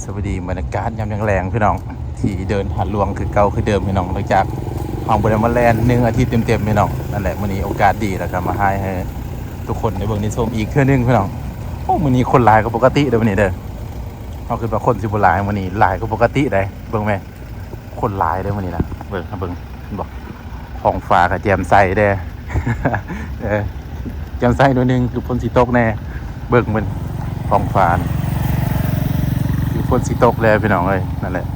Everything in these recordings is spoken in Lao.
ສະບາຍດີ ບັນຍາກາດຍາມແລງໆ ພີ່ນ້ອງ ທີ່ເດີ່ນທາດຫຼວງຄືເກົ່າຄືເດີມ ພີ່ນ້ອງ. ຫຼັງຈາກເຮົາບໍ່ໄດ້ມາແລ່ນໜຶ່ງອາທິດເຕັມໆ ພີ່ນ້ອງ, ນັ້ນແຫຼະ ມື້ນີ້ໂອກາດດີ ແລ້ວກໍມາຖ່າຍໃຫ້ທຸກຄົນໄດ້ເບິ່ງໄດ້ຊົມອີກເທື່ອໜຶ່ງ ພີ່ນ້ອງ. ໂອ້ ມື້ນີ້ຄົນຫຼາຍກວ່າປົກກະຕິເດີ້ ມື້ນີ້ເດີ້. ເຮົາຄິດວ່າຄົນຊິບໍ່ຫຼາຍ, ມື້ນີ້ຫຼາຍກວ່າປົກກະຕິເດ້. ເບິ່ງແມະ ຄົນຫຼາຍເດີ້ມື້ນີ້ນະ. ເບິ່ງ ເບິ່ງ ເຫັນບໍ່? ທ້ອງຟ້າກໍແຈ່ມໃສແດ່ ເອີ ແຈ່ມໃສໜ້ອຍໜຶ່ງ ຄືຝົນຊິຕົກແດ່. ເບິ່ງ ເບິ່ງທ້ອງຟ້ານີ້ ຄືຝົນຊິຕົກແລ້ວ ພີ່ນ້ອງເອີຍ. ນັ້ນແຫຼະ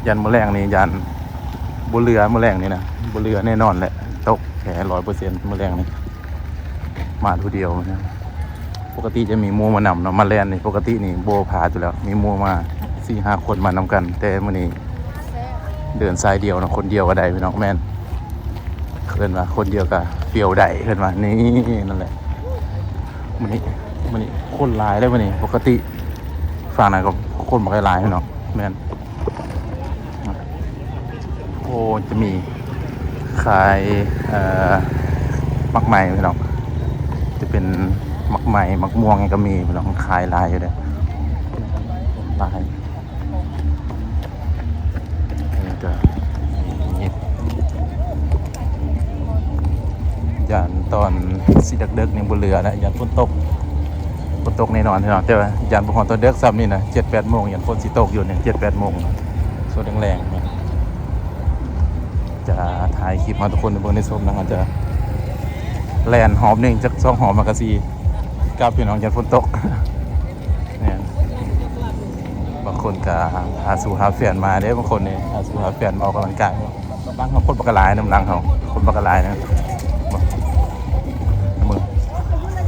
ຢ້ານມື້ແລງນີ້ ຢ້ານບໍ່ເຫຼືອ ມື້ແລງນີ້ນະ ບໍ່ເຫຼືອແນ່ນອນແຫຼະ ຕົກແທ້ຮ້ອຍເປີເຊັນ ມື້ແລງນີ້. ມາຜູ້ດຽວນະ. ປົກກະຕິຈະມີໝູ່ມານຳເນາະ, ມາແລ່ນນີ້ປົກກະຕິນີ້ບໍ່ພາດຢູ່ແລ້ວ, ມີໝູ່ມາສີ່ຫ້າຄົນມານຳກັນ, ແຕ່ມື້ນີ້ເດີນສາຍດຽວເນາະ, ຄົນດຽວກໍໄດ້ພີ່ນ້ອງ. ແມ່ນ ເອີ້ນວ່າຄົນດຽວກໍຟຽວໄດ້ ເອີ້ນວ່ານີ້. ນັ້ນແຫຼະ ມື້ນີ້ ມື້ນີ້ຄົນຫຼາຍເດ້ມື້ນີ້, ປົກກະຕິຝັ່ງນັ້ນກໍຄົນບໍ່ຄ່ອຍຫຼາຍພີ່ນ້ອງ. ແມ່ນ ໂອ້ ຈະມີຂາຍ ເອີ ໝາກໄມ້ພີ່ນ້ອງ, ຈະເປັນໝາກໄມ້ ໝາກມ່ວງຫຍັງກໍມີພີ່ນ້ອງ, ຂາຍຫຼາຍຢູ່ເດ້ ຫຼາຍ. ນີ້ກໍມີຢ້ານຕອນຊິເດິກໆ ນີ້ບໍ່ເຫຼືອແລ້ວ, ຢ້ານຝົນຕົກ ຝົນຕົກແນ່ນອນພີ່ນ້ອງ. ແຕ່ວ່າຢ້ານບໍ່ຮອດຕອນເດິກຊ້ຳນີ້ນະ, ເຈັດແປດໂມງ ຢ້ານຝົນຊິຕົກຢູ່ນີ້ ເຈັດແປດໂມງ ຊ່ວງແລງໆ ຈະຖ່າຍຄລິບໃຫ້ທຸກຄົນໄດ້ເບິ່ງໄດ້ຊົມນະ. ເຮົາຈະແລ່ນຮອບໜຶ່ງຈັກສອງຮອບ ມັນກໍຊິກັບພີ່ນ້ອງ, ຢ້ານຝົນຕົກ. ແມ່ນ ບາງຄົນກໍຫາສູ່ຫາແຟນມາເດ້, ບາງຄົນນີ້ຫາສູ່ຫາແຟນມາອອກກຳລັງກາຍ. ນຳຫຼັງເຮົາຄົນບັກຫຼາຍ, ນຳຫຼັງເຮົາຄົນບັກຫຼາຍນະ. ເບິ່ງ ເບິ່ງ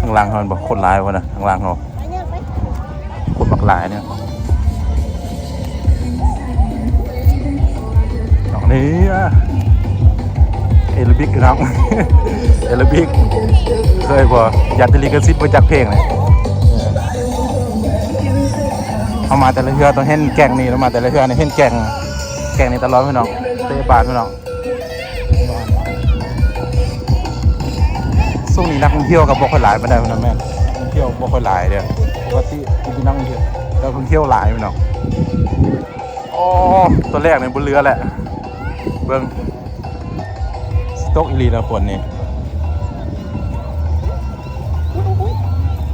ທາງຫຼັງເຮົາເຫັນບໍ່? ຄົນຫຼາຍບໍ່ນະ ທາງຫຼັງເຮົາ, ຄົນບັກຫຼາຍເນຍ. ນ້ອງນີ້ ເອໂຣບິກພີ່ນ້ອງ ເອໂຣບິກ ເຄີຍບໍ່? ຢ້ານແຕ່ລິຂະສິດບໍ່ຈັກເພງເລີຍ. ເຮົາມາແຕ່ລະເທື່ອຕ້ອງເຫັນແກ້ງນີ້, ເຮົາມາແຕ່ລະເທື່ອນີ້ເຫັນແກ້ງ ແກ້ງນີ້ຕະຫຼອດພີ່ນ້ອງ, ເຕະບານພີ່ນ້ອງ. ຊ່ວງນີ້ນັກທ່ອງທ່ຽວກໍບໍ່ຄ່ອຍຫຼາຍປານໃດນະ. ແມ່ນ ນັກທ່ອງທ່ຽວບໍ່ຄ່ອຍຫຼາຍເດ້, ປົກກະຕິມີແຕ່ນັກທ່ອງທ່ຽວ ແຕ່ນັກທ່ອງທ່ຽວຫຼາຍພີ່ນ້ອງ. ອໍ ຕົວແລກນີ້ບໍ່ເຫຼືອແຫຼະ, ເບິ່ງ ຊິຕົກອີ່ຫຼີແລ້ວຝົນນີ້.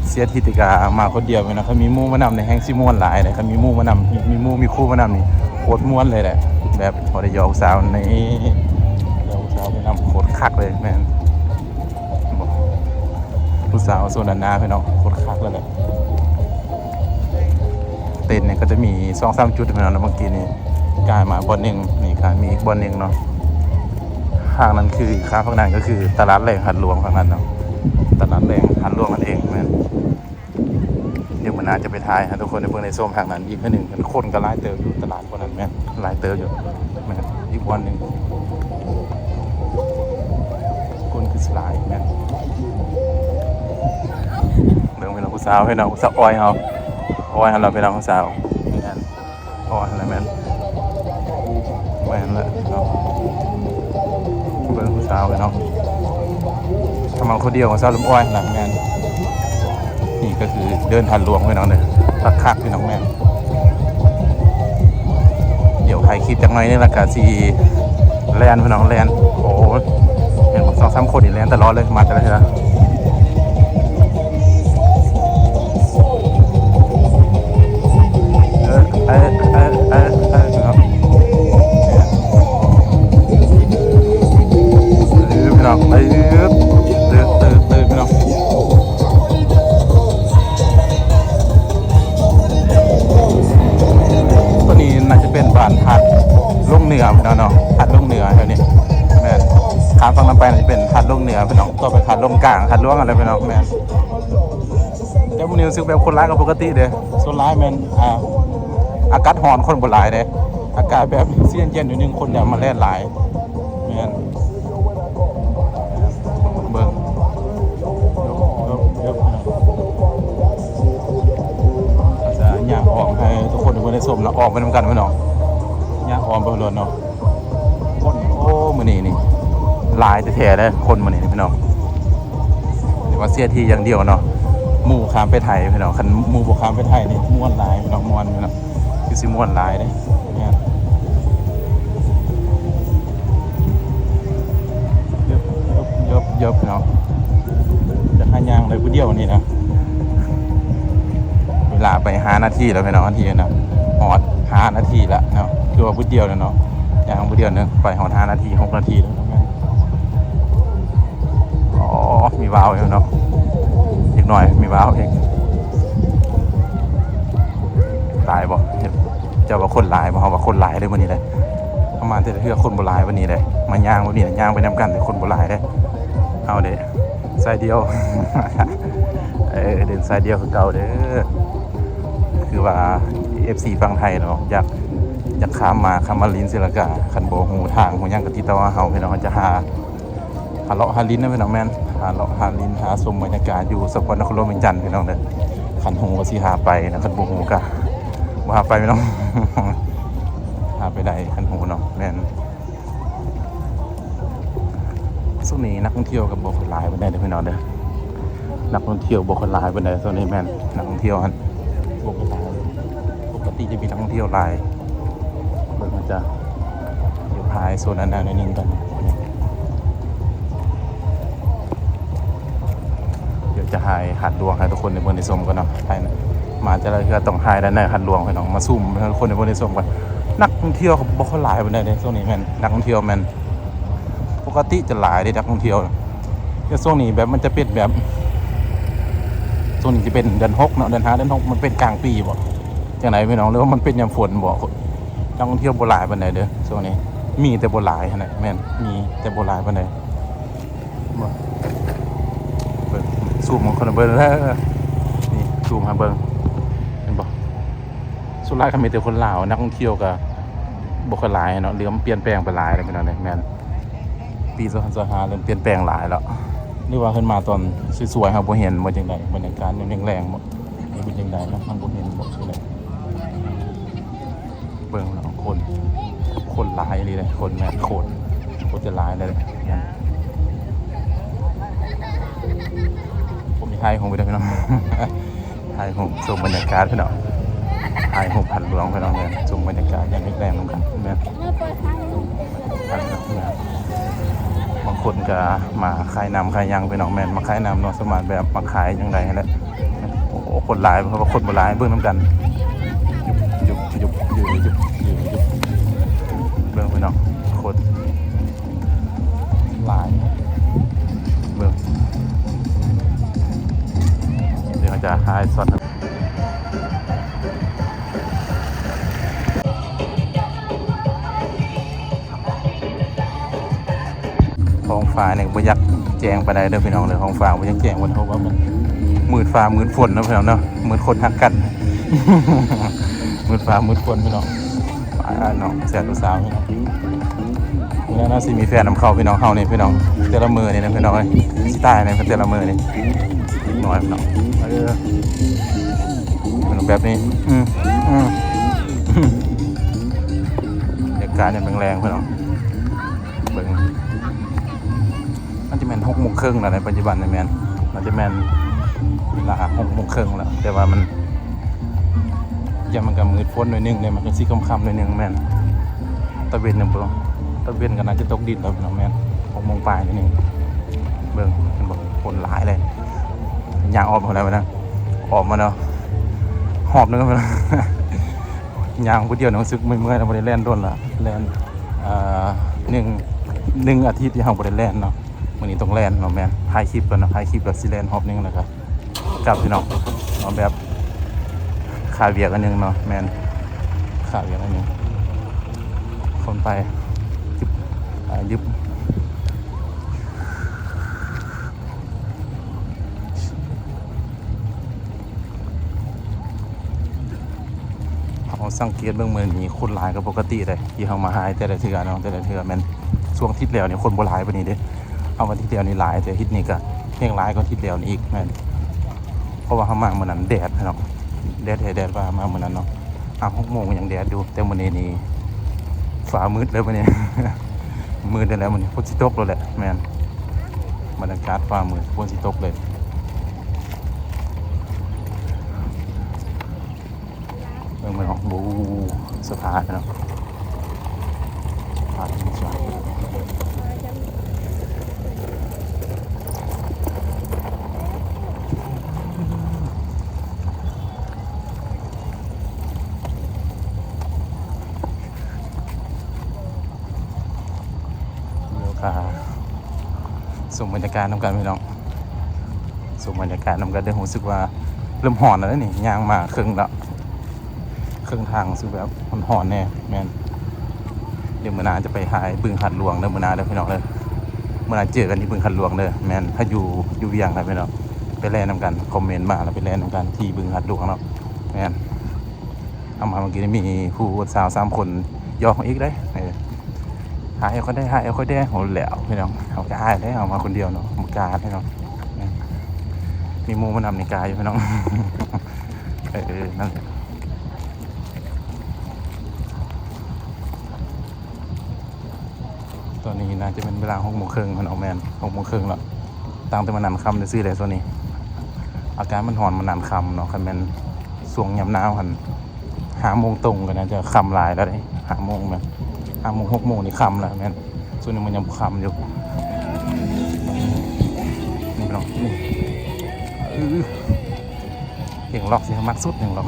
ເສຍທິດກະມາຄົນດຽວແມ່ນນະ, ຄັນມີໝູ່ມານຳນີ້ແຮ່ງຊິມ່ວນຫຼາຍເດ້. ຄັນມີໝູ່ມານຳ ມີໝູ່ມີຄູ່ມານຳນີ້ໂຄດມ່ວນເລີຍແຫຼະ, ແບບພໍໄດ້ຢອກສາວນີ້ ຢອກສາວໄປນຳ ໂຄດຄັກເລີຍ. ແມ່ນ ຜູ້ສາວໂຊນດ້ານໜ້າພີ່ນ້ອງ, ໂຄດຄັກເລີຍແຫຼະ. ເຕັນນີ້ກໍຈະມີສອງສາມຈຸດພີ່ນ້ອງ, ເມື່ອກີ້ນີ້ກາຍມາບ່ອນໜຶ່ງ, ນີ້ກະມີອີກບ່ອນໜຶ່ງເນາະ. ທາງນັ້ນຄື ຂ້າມຝັ່ງນັ້ນກໍຄືຕະຫຼາດແລງຫາດຫຼວງຝັ່ງນັ້ນເນາະ, ຕະຫຼາດແລງຫາດຫຼວງນັ້ນເອງ. ແມ່ນ ດຽວມື້ໜ້າຈະໄປຖ່າຍໃຫ້ທຸກຄົນໄດ້ເບິ່ງໄດ້ຊົມທາງນັ້ນອີກເທື່ອໜຶ່ງ. ຄົນກໍຫຼາຍເຕີບຢູ່ຕະຫຼາດບ່ອນນັ້ນ, ແມ່ນ ຫຼາຍເຕີບຢູ່. ແມ່ນ ອີກບ່ອນໜຶ່ງ ຄົນຄືຊິຫຼາຍ. ແມ່ນ ເບິ່ງພີ່ນ້ອງ ຜູ້ສາວ ພີ່ນ້ອງ ຜູ້ສາວອ້ອຍເຮົາ, ອ້ອຍເຮົາລະພີ່ນ້ອງ ຜູ້ສາວ. ແມ່ນ ອ້ອຍຫັ້ນລະ ແມ່ນ ແມ່ນລະເນາະ. ເບິ່ງຜູ້ສາວເນາະ, ຖ້າມາຄົນດຽວກໍສາວລຳອ້ອຍຫັ້ນລະ. ແມ່ນ ນີ້ກໍຄືເດີ່ນທາດຫຼວງພີ່ນ້ອງເດີ, ຄັກໆ ພີ່ນ້ອງ. ແມ່ນ ດຽວຖ່າຍຄລິບຈັກໜ້ອຍໜຶ່ງ ແລ້ວກໍຊິແລ່ນພີ່ນ້ອງ ແລ່ນ. ໂອ້ ເຫັນບໍ່ ສອງສາມຄົນນີ້ແລ່ນຕະຫຼອດເລີຍ, ມາແຕ່ລະເທື່ອ. ເອີ ເອີ ເອີ ເອີ ເອີ ພີ່ນ້ອງ ເອີ ຕື່ນ ຕື່ນ ຕື່ນ ພີ່ນ້ອງ. ຕົວນີ້ໜ້າຈະເປັນບ້ານທາດຫຼົງເໜືອພີ່ນ້ອງເນາະ, ທາດຫຼົງເໜືອແຖວນີ້. ແມ່ນ ຂ້າມຝັ່ງນັ້ນໄປໜ້າຈະເປັນທາດຫຼົງເໜືອພີ່ນ້ອງ, ຕໍ່ໄປທາດຫຼົງກາງ ທາດຫຼວງຫັ້ນແຫຼະພີ່ນ້ອງ. ແມ່ນ ແຕ່ມື້ນີ້ຮູ້ສຶກແບບຄົນຫຼາຍກວ່າປົກກະຕິເດ້, ສ່ວນຫຼາຍແມ່ນ ອ່າ ອາກາດຮ້ອນ ຄົນບໍ່ຫຼາຍເດ້, ອາກາດແບບຊິເຢັນໆ ໜ້ອຍໜຶ່ງ ຄົນຢາກມາແລ່ນຫຼາຍ. ແມ່ນ ເບິ່ງ ຈະຍ່າງອ້ອມໃຫ້ທຸກຄົນໄດ້ເບິ່ງໄດ້ຊົມເນາະ, ອອກໄປນຳກັນພີ່ນ້ອງ, ຍ່າງອ້ອມໄປໂລດເນາະ. ຄົນ ໂອ້ ມື້ນີ້ນີ້ຫຼາຍແທ້ໆເດ້ ຄົນມື້ນີ້ພີ່ນ້ອງ. ເອີ້ນວ່າເສຍທີຢ່າງດຽວເນາະ, ໝູ່ຂ້າມໄປໄທພີ່ນ້ອງ, ຄັນໝູ່ບໍ່ຂ້າມໄປໄທນີ້ມ່ວນຫຼາຍພີ່ນ້ອງ, ມ່ວນພີ່ນ້ອງ. ຄືຊິມ່ວນຫຼາຍເດ້ ແມ່ນ. ເອີບ ເອີບ ເອີບ ເອີບເນາະ ຢາກຫາຍ່າງໄດ້ຜູ້ດຽວນີ້ນະ. ເວລາໄປຫ້ານາທີແລ້ວພີ່ນ້ອງ ນາທີນະ ຮອດຫ້ານາທີແລ້ວເນາະ ຄືວ່າຜູ້ດຽວແລ້ວເນາະ ຍ່າງຜູ້ດຽວນະ ໄປຮອດຫ້ານາທີ ຫົກນາທີແລ້ວ. ອໍ ມີວາວຢູ່ເນາະ ເດັກນ້ອຍມີວາວອີກ. ຫຼາຍບໍ່? ເຈົ້າວ່າຄົນຫຼາຍບໍ່? ເຮົາວ່າຄົນຫຼາຍເດ້ມື້ນີ້ເດ້. ເຮົາມາແຕ່ລະເທື່ອຄົນບໍ່ຫຼາຍປານນີ້ເດ້. ມາຍ່າງແບບນີ້ນະ ຍ່າງໄປນຳກັນ ຄົນບໍ່ຫຼາຍເດ້. ເຮົາເດ້ ສາຍດຽວ ເອີ ເດີນສາຍດຽວຄືເກົ່າເດີ. ຄືວ່າ ເອັຟຊີ ຝັ່ງໄທເນາະ ຢາກ ຢາກຂ້າມມາ ຂ້າມມາຫຼິ້ນ ສິລະກາ ຄັນບໍ່ຮູ້ທາງຮູ້ຫຍັງກໍຕິດຕໍ່ຫາເຮົາ ພີ່ນ້ອງ ເຮົາຈະຫາ ຫາເລາະຫາຫຼິ້ນນະພີ່ນ້ອງ. ແມ່ນ ຫາເລາະຫາຫຼິ້ນ ຫາຊົມບັນຍາກາດຢູ່ສະກອນນະຄອນຫຼວງວຽງຈັນພີ່ນ້ອງເດີ. ຄັນຮູ້ກໍຊິພາໄປນະ ຄັນບໍ່ຮູ້ກໍບໍ່ພາໄປພີ່ນ້ອງ ພາໄປໄດ້ຄັນຮູ້ເນາະ. ແມ່ນ ຊ່ວງນີ້ນັກທ່ອງທ່ຽວກໍບໍ່ຄ່ອຍຫຼາຍປານໃດເດີພີ່ນ້ອງເດີ. ນັກທ່ອງທ່ຽວບໍ່ຄ່ອຍຫຼາຍປານໃດຊ່ວງນີ້. ແມ່ນ ນັກທ່ອງທ່ຽວຫັ້ນບໍ່ຄ່ອຍຫຼາຍ ປົກກະຕິຈະມີນັກທ່ອງທ່ຽວຫຼາຍ. ເບິ່ງ ເຮົາຈະ ດຽວພາໄປໂຊນນັ້ນໜ້ອຍໜຶ່ງກ່ອນ. ດຽວຈະຖ່າຍຫາດຫຼວງໃຫ້ທຸກຄົນໄດ້ເບິ່ງໄດ້ຊົມກ່ອນເນາະ. ຖ່າຍ ມາແຕ່ລະເທື່ອຕ້ອງຖ່າຍດ້ານໃນຫາດຫຼວງພີ່ນ້ອງ ມາຊູມໃຫ້ທຸກຄົນໄດ້ເບິ່ງໄດ້ຊົມກ່ອນ. ນັກທ່ອງທ່ຽວກໍບໍ່ຄ່ອຍຫຼາຍປານໃດເດ້ຊ່ວງນີ້. ແມ່ນ ນັກທ່ອງທ່ຽວແມ່ນ ປົກກະຕິຈະຫຼາຍເດ້ນັກທ່ອງທ່ຽວ ແຕ່ຊ່ວງນີ້ແບບມັນຈະເປັນແບບ ຊ່ວງນີ້ຈະເປັນເດືອນຫົກເນາະ ເດືອນຫ້າ ເດືອນຫົກ ມັນເປັນກາງປີບໍ ຈັ່ງໃດພີ່ນ້ອງ ຫຼືວ່າມັນເປັນຍາມຝົນບໍ? ນັກທ່ອງທ່ຽວບໍ່ຫຼາຍປານໃດເດີຊ່ວງນີ້ ມີແຕ່ບໍ່ຫຼາຍຫັ້ນແຫຼະ. ແມ່ນ ມີແຕ່ບໍ່ຫຼາຍປານໃດ. ເບິ່ງ ຊູມໃຫ້ຄົນເບິ່ງເດີ ນີ້ ຊູມໃຫ້ເບິ່ງ ເຫັນບໍ່? ສ່ວນຫຼາຍກໍມີແຕ່ຄົນລາວ ນັກທ່ອງທ່ຽວກໍບໍ່ຄ່ອຍຫຼາຍເນາະ ຫຼືວ່າມັນປ່ຽນແປງໄປຫຼາຍແລ້ວພີ່ນ້ອງເອີຍ. ແມ່ນ ປີສອງພັນຊາວຫ້າເລີ່ມປ່ຽນແປງຫຼາຍແລ້ວ ຫຼືວ່າເພິ່ນມາຕອນສວຍໆ ເຮົາບໍ່ເຫັນບໍ່ ຈັ່ງໃດ ບັນຍາກາດຍາມແລງໆ ບໍ່ ເປັນຈັ່ງໃດເນາະ ເຮົາບໍ່ເຫັນບໍ່ ຈັ່ງໃດ. ເບິ່ງເນາະ ຄົນ ຄົນຫຼາຍອີ່ຫຼີເດ້ ຄົນແມ່ນໂຄດ ໂຄດຈະຫຼາຍເດ້. ແມ່ນ ຜົມຊິຖ່າຍຮູບໄວ້ເດີພີ່ນ້ອງ ຖ່າຍຮູບຊົມບັນຍາກາດພີ່ນ້ອງ ຖ່າຍຮູບຫາດຫຼວງພີ່ນ້ອງ. ແມ່ນ ຊົມບັນຍາກາດຍາມແລງໆ ນຳກັນ. ແມ່ນ ບາງຄົນກໍມາຂາຍນ້ຳຂາຍຫຍັງພີ່ນ້ອງ. ແມ່ນ ມາຂາຍນ້ຳເນາະ ສາມາດແບບມາຂາຍຈັ່ງໃດຫັ້ນແຫຼະ. ໂອ້ ຄົນຫຼາຍ ເພາະວ່າຄົນບໍ່ຫຼາຍ ເບິ່ງນຳກັນ ເບິ່ງພີ່ນ້ອງ ຄົນຫຼາຍ ເບິ່ງ ດຽວເຮົາຈະຖ່າຍຊັອດ ທ້ອງຟ້ານີ້ບໍ່ຢາກແຈ້ງປານໃດເດີພີ່ນ້ອງເດີ ທ້ອງຟ້າບໍ່ຢາກແຈ້ງ ເພາະວ່າມັນມືດຟ້າມືດຝົນເນາະພີ່ນ້ອງເນາະ ມືດຄົນຮັກກັນ ມືດຟ້າມືດຝົນພີ່ນ້ອງ. ອ່າ ເນາະ ແຊວຜູ້ສາວພີ່ນ້ອງ ມື້ໜ້າຊິມີແຟນນຳເຂົາພີ່ນ້ອງ ເຮົານີ້ພີ່ນ້ອງ ແຕ່ລະມື້ນີ້ນະພີ່ນ້ອງເອີຍ ສະໄຕລ໌ນີ້ແຕ່ລະມື້ນີ້ ເດັກນ້ອຍພີ່ນ້ອງ ເອີ ແບບນີ້ ອືມ ອືມ ບັນຍາກາດຍາມແລງໆ ພີ່ນ້ອງ ເບິ່ງ ມັນຈະແມ່ນຫົກໂມງເຄິ່ງແລ້ວໃນປັດຈຸບັນນີ້ ແມ່ນ ໜ້າຈະແມ່ນເວລາຫົກໂມງເຄິ່ງແລ້ວ ແຕ່ວ່າມັນ ຢ່າງມັນກໍມືດຝົນໜ້ອຍໜຶ່ງເດ້ ມັນກໍຊິຄ່ຳໆໜ້ອຍໜຶ່ງ ແມ່ນ ຕາເວັນນະບໍ່ ຕາເວັນກໍໜ້າຈະຕົກດິນແລ້ວພີ່ນ້ອງ ແມ່ນ ຫົກໂມງປາຍໜ້ອຍໜຶ່ງ. ເບິ່ງ ເຫັນບໍ່ ຄົນຫຼາຍເລີຍ ຍ່າງອ້ອມເຂົາໄດ້ບໍ່ນະ ອ້ອມມາເນາະ ຮອບໜຶ່ງ ຍ່າງຜູ້ດຽວນີ້ຮູ້ສຶກເມື່ອຍໆ ແລ້ວ ບໍ່ໄດ້ແລ່ນດົນລະ ແລ່ນ ເອີ ໜຶ່ງ ໜຶ່ງອາທິດທີ່ເຮົາບໍ່ໄດ້ແລ່ນເນາະ ມື້ນີ້ຕ້ອງແລ່ນເນາະ ແມ່ນ ຖ່າຍຄລິບກ່ອນເນາະ ຖ່າຍຄລິບແລ້ວຊິແລ່ນຮອບໜຶ່ງ ແລ້ວກໍກັບພີ່ນ້ອງ ເອົາແບບຄາວຽກອັນໜຶ່ງເນາະ ແມ່ນ ຄາວຽກອັນໜຶ່ງ ຄົນໄປ ຍຶບ ອ່າ ຍຶບ ເຮົາສັງເກດເບິ່ງມື້ນີ້ຄົນຫຼາຍກວ່າປົກກະຕິເດ້ ທີ່ເຮົາມາຫາຍແຕ່ລະເທື່ອເນາະ ແຕ່ລະເທື່ອແມ່ນ ຊ່ວງທິດແລ້ວນີ້ຄົນບໍ່ຫຼາຍປານນີ້ເດ້ ເອົາວ່າທິດແລ້ວນີ້ຫຼາຍ ແຕ່ທິດນີ້ກໍແຮງຫຼາຍກວ່າທິດແລ້ວນີ້ອີກ ແມ່ນ ເພາະວ່າເຮົາມາມື້ນັ້ນແດດເນາະ ແດດແທ້ແດດວ່າມາມື້ນັ້ນເນາະ ຫ້າຫົກໂມງຍັງແດດຢູ່ ແຕ່ມື້ນີ້ນີ້ຟ້າມືດເລີຍມື້ນີ້ ມືດແລ້ວມື້ນີ້ ຝົນຊິຕົກແລ້ວແຫຼະ ແມ່ນ ບັນຍາກາດຟ້າມືດ ຝົນຊິຕົກເລີຍ. ເບິ່ງ ເບິ່ງ ໂອ້ໂຫ ສະພາເນາະ ສະພາ ມີໂອກາດຊົມບັນຍາກາດນຳກັນພີ່ນ້ອງ ຊົມບັນຍາກາດນຳກັນເດີ. ຮູ້ສຶກວ່າເລີ່ມຮ້ອນແລ້ວເດ້ນີ້ ຍ່າງມາເຄິ່ງແລ້ວ ເຄິ່ງທາງ ຮູ້ສຶກແບບຮ້ອນໆແດ່. ແມ່ນ ດຽວມື້ໜ້າຈະໄປຫາໄອ້ບຶງຫາດຫຼວງເດີ ມື້ໜ້າເດີພີ່ນ້ອງເດີ. ມື້ໜ້າເຈີກັນທີ່ບຶງຫາດຫຼວງເດີ. ແມ່ນ ຖ້າຢູ່ ຢູ່ວຽງນະພີ່ນ້ອງ ໄປແລ່ນນຳກັນ ຄອມເມັນມາ ແລ້ວໄປແລ່ນນຳກັນທີ່ບຶງຫາດຫຼວງເນາະ. ແມ່ນ ເອົາມາເມື່ອກີ້ນີ້ມີຜູ້ສາວສາມຄົນຢອກເຮົາອີກເດ້. ເອີ ຫາໃຫ້ຂ້ອຍແດ່ ຫາໃຫ້ຂ້ອຍແດ່ ໂຫແລ້ວພີ່ນ້ອງ ເຮົາກໍອາຍແລ້ວ ເຮົາມາຄົນດຽວເນາະ ບໍ່ກ້າເດ້ເນາະ. ແມ່ນ ມີໝູ່ມານຳນີ້ກ້າຢູ່ພີ່ນ້ອງ. ເອີ ນັ້ນແຫຼະ ຕອນນີ້ໜ້າຈະແມ່ນເວລາຫົກໂມງເຄິ່ງແລ້ວເນາະ. ແມ່ນ ຫົກໂມງເຄິ່ງແລ້ວ ຕັ້ງແຕ່ມານັ້ນຄ່ຳຊື່ໆແຫຼະ. ຊ່ວງນີ້ອາກາດມັນຮ້ອນ ມັນນັ້ນຄ່ຳເນາະ. ຄັນແມ່ນຊ່ວງຍາມໜາວຫັ້ນ ຫ້າໂມງຕົງກໍໜ້າຈະຄ່ຳຫຼາຍແລ້ວເດ້. ຫ້າໂມງແມ່ນ ຫ້າໂມງ ຫົກໂມງນີ້ຄ່ຳແລ້ວ. ແມ່ນ ຊ່ວງນີ້ມັນຍັງບໍ່ຄ່ຳຢູ່. ນີ້ພີ່ນ້ອງ ນີ້ ອື ເພງລັອກຊິມັກສຸດ ເພງລັອກ.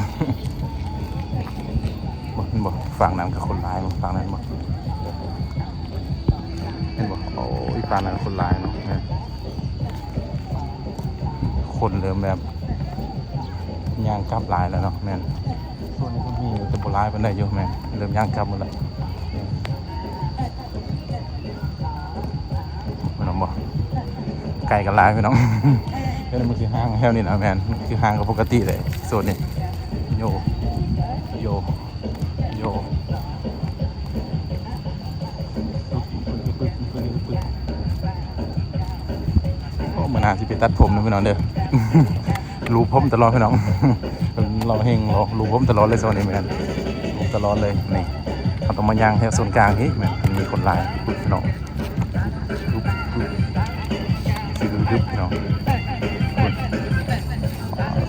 ບໍ່ ເຫັນບໍ່ ຝັ່ງນັ້ນກໍຄົນຫຼາຍ ຝັ່ງນັ້ນບໍ່ ເຫັນບໍ່. ໂອ້ຍ ຝັ່ງນັ້ນຄົນຫຼາຍເນາະ. ແມ່ນ ຄົນເລີ່ມແບບຍ່າງກັບຫຼາຍແລ້ວເນາະ. ແມ່ນ ຊ່ວງນີ້ຄົນມີ ແຕ່ບໍ່ຫຼາຍປານໃດຢູ່. ແມ່ນ ເລີ່ມຍ່າງກັບໝົດແລ້ວ. ແມ່ນບໍ່ ໃກ້ກັນຫຼາຍພີ່ນ້ອງ. ແຖວນີ້ມັນຄືຫ້າງ ແຖວນີ້ນະ. ແມ່ນ ຄືຫ້າງກໍປົກກະຕິເລີຍ ໂຊນນີ້. ໂຍ ໂຍ ໂຍ ໂອ້ ມື້ໜ້າຊິໄປຕັດຜົມນະພີ່ນ້ອງເດີ. ລູບຜົມຕະຫຼອດພີ່ນ້ອງ ເພິ່ນເລາະເຮັງເລາະ ລູບຜົມຕະຫຼອດເລີຍຊ່ວງນີ້. ແມ່ນ ລູບຕະຫຼອດເລີຍ. ນີ້ ເຮົາຕ້ອງມາຍ່າງແຖວໂຊນກາງອີກ. ແມ່ນ ມັນມີຄົນຫຼາຍພີ່ນ້ອງ ລຶບ ລຶບ ລຶບພີ່ນ້ອງ.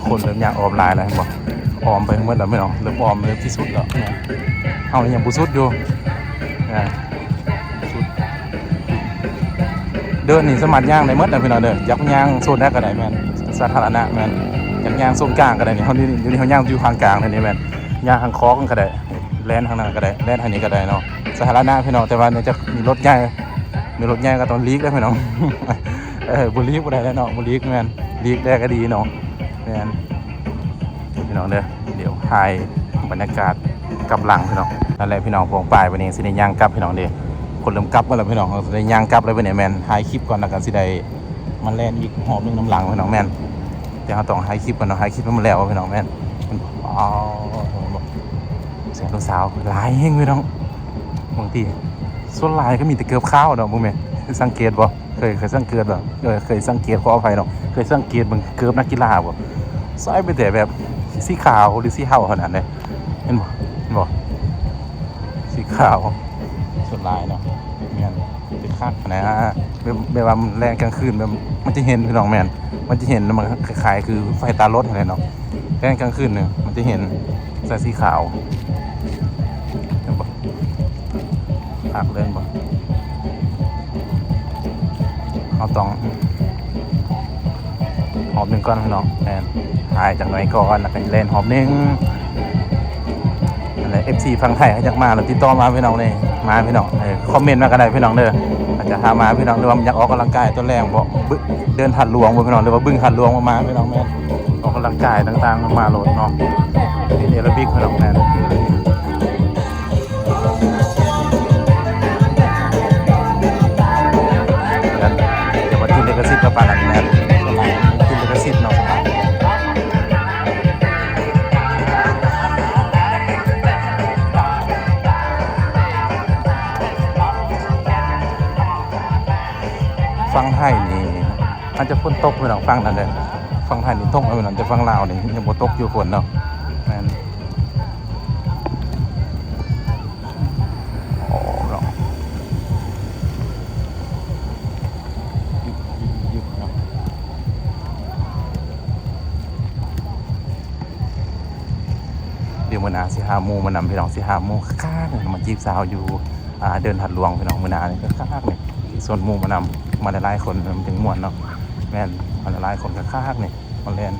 ຄົນເລີ່ມຍ່າງອ້ອມຫຼາຍແລ້ວ ເຫັນບໍ່ ອ້ອມໄປໝົດແລ້ວພີ່ນ້ອງ ເລີ່ມອ້ອມ ເລີ່ມທີ່ສຸດແລ້ວ. ແມ່ນ ເຮົາຍັງບໍ່ສຸດຢູ່ ນະ ສຸດ ເດີ່ນນີ້ສາມາດຍ່າງໄດ້ໝົດນະພີ່ນ້ອງເດີ. ຢາກຍ່າງໂຊນໃດກໍໄດ້ ແມ່ນ ສາທາລະນະ. ແມ່ນ ຢາກຍ່າງໂຊນກາງກໍໄດ້ນີ້. ເຮົານີ້ ດຽວນີ້ເຮົາຍ່າງຢູ່ທາງກາງນີ້ ແມ່ນ ຍ່າງທາງຄອກກໍໄດ້ ແລ່ນທາງນັ້ນກໍໄດ້ ແລ່ນທາງນີ້ກໍໄດ້ເນາະ ສາທາລະນະພີ່ນ້ອງ. ແຕ່ວ່າເນື່ອງຈາກມີລົດໃຫຍ່ ມີລົດໃຫຍ່ກໍຕ້ອງຫຼີກແລ້ວພີ່ນ້ອງ. ເອີ ບໍ່ຫຼີກບໍ່ໄດ້ແລ້ວເນາະ ບໍ່ຫຼີກ. ແມ່ນ ຫຼີກແດ່ກໍດີເນາະ. ແມ່ນ ພີ່ນ້ອງເດີ ດຽວຖ່າຍບັນຍາກາດກັບຫຼັງພີ່ນ້ອງ. ນັ້ນແຫຼະພີ່ນ້ອງ ພວກປ້າຍບັດນີ້ຊິໄດ້ຍ່າງກັບພີ່ນ້ອງເດີ. ຄົນເລີ່ມກັບໝົດແລ້ວພີ່ນ້ອງ ຊິໄດ້ຍ່າງກັບແລ້ວບັດນີ້. ແມ່ນ ຖ່າຍຄລິບກ່ອນ ແລ້ວກໍຊິໄດ້ມາແລ່ນອີກຮອບໜຶ່ງນຳຫຼັງພີ່ນ້ອງ. ແມ່ນ ແຕ່ເຮົາຕ້ອງຖ່າຍຄລິບກ່ອນເນາະ ຖ່າຍຄລິບໃຫ້ມັນແລ້ວພີ່ນ້ອງ. ແມ່ນ ອໍ ສຽງລູກສາວຫຼາຍແຮງພີ່ນ້ອງ. ບາງທີສ່ວນຫຼາຍກໍມີແຕ່ເກີບຂາວເນາະ ບໍ່ແມ່ນ ສັງເກດບໍ່? ເຄີຍ ເຄີຍສັງເກດບໍ່? ເອີ ເຄີຍສັງເກດ ຂໍອະໄພເນາະ ເຄີຍສັງເກດເບິ່ງເກີບນັກກິລາບໍ່? ໃສ່ໄປແຕ່ແບບສີຂາວ ຫຼື ສີເທົາເທົ່ານັ້ນເດ້. ເຫັນບໍ່? ເຫັນບໍ່? ສີຂາວສ່ວນຫຼາຍເນາະ. ແມ່ນ ເປັນຄັກນະ ແບບ ແບບວ່າມັນແລ່ນກາງຄືນ ແບບມັນຈະເຫັນພີ່ນ້ອງ. ແມ່ນ ມັນຈະເຫັນ ມັນຄ້າຍໆຄືໄຟຕາລົດຫັ້ນແຫຼະເນາະ. ແຕ່ກາງຄືນນີ້ມັນຈະເຫັນໃສ່ສີຂາວ ເຫັນບໍ່? ຄັກເລີຍ ເຫັນບໍ່? ເຮົາຕ້ອງຮອບໜຶ່ງກ່ອນພີ່ນ້ອງ. ແມ່ນ ຖ່າຍຈັກໜ່ອຍກ່ອນ ແລ້ວກໍແລ່ນຮອບໜຶ່ງ. ນັ້ນແຫຼະ ເອັຟຊີຝັ່ງໄທເຂົາຢາກມາ ແລ້ວຕິດຕໍ່ມາພີ່ນ້ອງເດ້ ມາພີ່ນ້ອງ. ເອີ ຄອມເມັນມາກໍໄດ້ພີ່ນ້ອງເດີ ອາດຈະພາມາພີ່ນ້ອງ ຫຼືວ່າຢາກອອກກຳລັງກາຍຕອນແລງບໍ່ ບ- ເດີ່ນທາດຫຼວງບໍ່ພີ່ນ້ອງ ຫຼືວ່າບຶງທາດຫຼວງບໍ່ ມາພີ່ນ້ອງ. ແມ່ນ ອອກກຳລັງກາຍຕ່າງໆ ມາໂລດເນາະ ເຮັດແອໂຣບິກພີ່ນ້ອງ. ແມ່ນ ແມ່ນ ຢ່າມາຕິດລິຂະສິດກັບປານນັ້ນ. ແມ່ນ ຕິດລິຂະສິດເນາະ. ຝັ່ງໄທນີ້ອາດຈະຝົນຕົກພີ່ນ້ອງ ຝັ່ງນັ້ນເດ້. ຝັ່ງໄທນີ້ຕົກແລ້ວພີ່ນ້ອງ ແຕ່ຝັ່ງລາວນີ້ຍັງບໍ່ຕົກຢູ່ຝົນເນາະ. ແມ່ນ ໂອ້ເນາະ ເນາະ. ເດ ມື້ໜ້າຊິຫາໝູ່ມານຳ ພີ່ນ້ອງ ຊິຫາໝູ່ຄັກໆ ມາຈີບສາວຢູ່ ອ່າ ເດີ່ນທາດຫຼວງ ພີ່ນ້ອງ. ມື້ໜ້ານີ້ຄັກໆ ນີ້ ຊິຊວນໝູ່ມານຳ ມາຫຼາຍໆຄົນມັນຈຶ່ງມ່ວນເນາະ. ແມ່ນ ມາຫຼາຍໆຄົນຄັກໆ ນີ້ ມາແລ່ນ.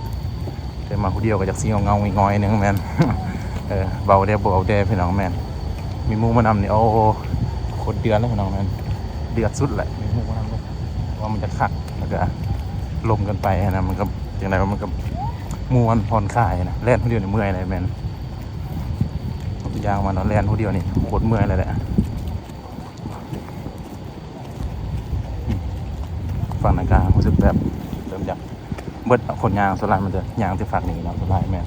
ແຕ່ມາຜູ້ດຽວກໍຢາກຊິເຫງົາໆ ງອຍໆ ໜຶ່ງ ແມ່ນ ເອີ ເວົ້າແດ່ບໍ່ເວົ້າແດ່ ພີ່ນ້ອງ. ແມ່ນ ມີໝູ່ມານຳນີ້ ໂອ້ ໂຄດເດືອດເລີຍ ພີ່ນ້ອງ. ແມ່ນ ເດືອດສຸດແຫຼະ ມີໝູ່ມານຳເລີຍ ວ່າມັນຈະຄັກ ແລ້ວກໍລົມກັນໄປຫັ້ນນະ. ມັນກໍຈັ່ງໃດ ມັນກໍມ່ວນຜ່ອນຄາຍນະ. ແລ່ນຜູ້ດຽວນີ້ເມື່ອຍເລີຍ ແມ່ນ ຕົວຢ່າງມາເນາະ ແລ່ນຜູ້ດຽວນີ້ໂຄດເມື່ອຍເລີຍແຫຼະ. ອືມ ຝັ່ງນັ້ນກໍຮູ້ສຶກແບບເລີ່ມຢາກເບິດ ຄົນຍ່າງສ່ວນຫຼາຍມັນຈະຍ່າງແຕ່ຝັ່ງນີ້ເນາະ ສ່ວນຫຼາຍແມ່ນ.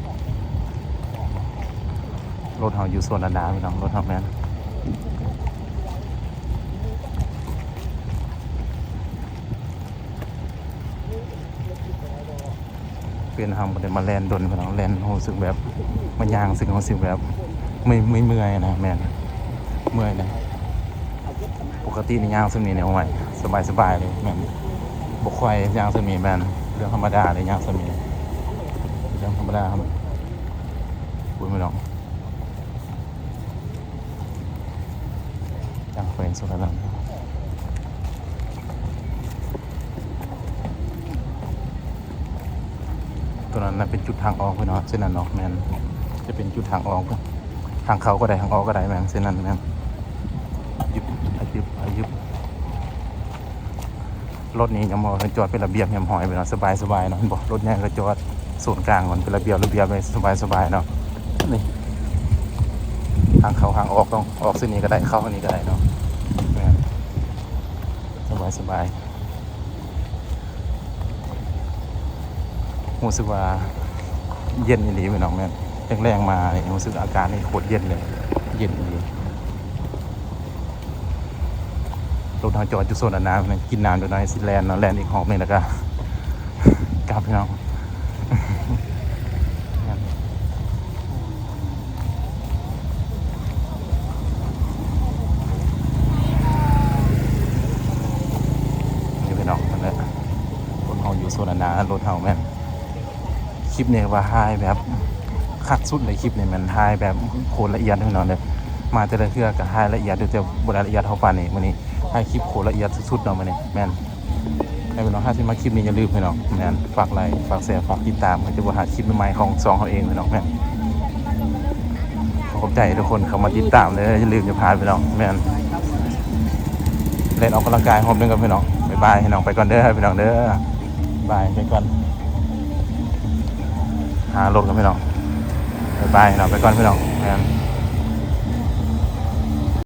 ລົດເຮົາຢູ່ສວນດາດາ ພີ່ນ້ອງ ລົດເຮົາແມ່ນ ເປັນເຮົາບໍ່ໄດ້ມາແລ່ນດົນ ພີ່ນ້ອງ ແລ່ນຮູ້ສຶກແບບ ມາຍ່າງຮູ້ສຶກ ຮູ້ສຶກແບບເມື່ອຍ ເມື່ອຍໆ ນະ. ແມ່ນ ເມື່ອຍນະ. ປົກກະຕິນີ້ຍ່າງສ່ຳນີ້ນີ້ ໂອ້ຍ ສະບາຍໆ ເລີຍ ແມ່ນ ບໍ່ຄ່ອຍຍ່າງສ່ຳນີ້ ແມ່ນເລື່ອງທຳມະດາເລີຍ ຍ່າງສ່ຳນີ້ເລື່ອງທຳມະດາ. ໂອ້ຍ ພີ່ນ້ອງ ຈັ່ງແຂວງໂຊນະນາ ຕົວນັ້ນນະເປັນຈຸດທາງອອກ ພີ່ນ້ອງ ເສັ້ນນັ້ນເນາະ. ແມ່ນ ຈະເປັນຈຸດທາງອອກ ທາງເຂົ້າກໍໄດ້ ທາງອອກກໍໄດ້ ແມ່ນ ເສັ້ນນັ້ນແມ່ນ. ອາຢິບ ອາຢິບ ອາຢິບ. ລົດນີ້ຍັງບໍ່ ເພິ່ນຈອດເປັນລະບຽບຮຽບຮ້ອຍ ພີ່ນ້ອງ ສະບາຍໆ ເນາະ. ເຫັນບໍ່ ລົດໃຫຍ່ກໍຈອດສູນກາງມັນເປັນລະບຽບ ລະບຽບເລີຍ ສະບາຍໆ ເນາະ. ນີ້ ທາງເຂົ້າທາງອອກ ຕ້ອງອອກເສັ້ນນີ້ກໍໄດ້ ເຂົ້າທາງນີ້ກໍໄດ້ເນາະ. ແມ່ນ ສະບາຍໆ ຮູ້ສຶກວ່າເຢັນອີ່ຫຼີ ພີ່ນ້ອງ. ແມ່ນ ແລງໆ ມານີ້ຮູ້ສຶກອາກາດນີ້ໂຄດເຢັນເລີຍ ເຢັນອີ່ຫຼີ. ລົດເຮົາຈອດຢູ່ໂຊນອັນນາ ກິນນ້ຳຈັກໜ້ອຍ ຊິແລ່ນເນາະ ແລ່ນອີກຮອບໜຶ່ງ ແລ້ວກໍກັບ ພີ່ນ້ອງ. ນີ້ ພີ່ນ້ອງ ນັ້ນແຫຼະ ລົດເຮົາຢູ່ໂຊນອັນນາ ລົດເຮົາແມ່ນ ຄລິບນີ້ວ່າຖ່າຍແບບຄັກສຸດເລີຍ ຄລິບນີ້ແມ່ນຖ່າຍແບບໂຄດລະອຽດ ພີ່ນ້ອງເດີ. ມາແຕ່ລະເທື່ອກໍຖ່າຍລະອຽດຢູ່ ແຕ່ບໍ່ໄດ້ລະອຽດເທົ່າປານນີ້. ມື້ນີ້ຖ່າຍຄລິບໂຄດລະອຽດສຸດໆ ເນາະ ມື້ນີ້. ແມ່ນ ໃຫ້ພີ່ນ້ອງ ຖ້າຊິມາຄລິບນີ້ ຢ່າລືມ ພີ່ນ້ອງ ແມ່ນ ຝາກໄລ ຝາກແຊ ຝາກຕິດຕາມ ເພື່ອຈະບໍ່ພາດຄລິບໃໝ່ໆ ຂອງຊ່ອງເຮົາເອງ ພີ່ນ້ອງ. ແມ່ນ ຂໍຂອບໃຈທຸກຄົນເຂົ້າມາຕິດຕາມເດີ ຢ່າລືມຢ່າພາດ ພີ່ນ້ອງ. ແມ່ນ ແລ່ນອອກກຳລັງກາຍຮອບໜຶ່ງກ່ອນ ພີ່ນ້ອງ. ບາຍບາຍ ພີ່ນ້ອງ ໄປກ່ອນເດີ ພີ່ນ້ອງເດີ. ບາຍ ໄປກ່ອນ ຫາລົດກ່ອນ ພີ່ນ້ອງ. ບາຍບາຍ ພີ່ນ້ອງ ໄປກ່ອນ ພີ່ນ້ອງ. ແມ່ນ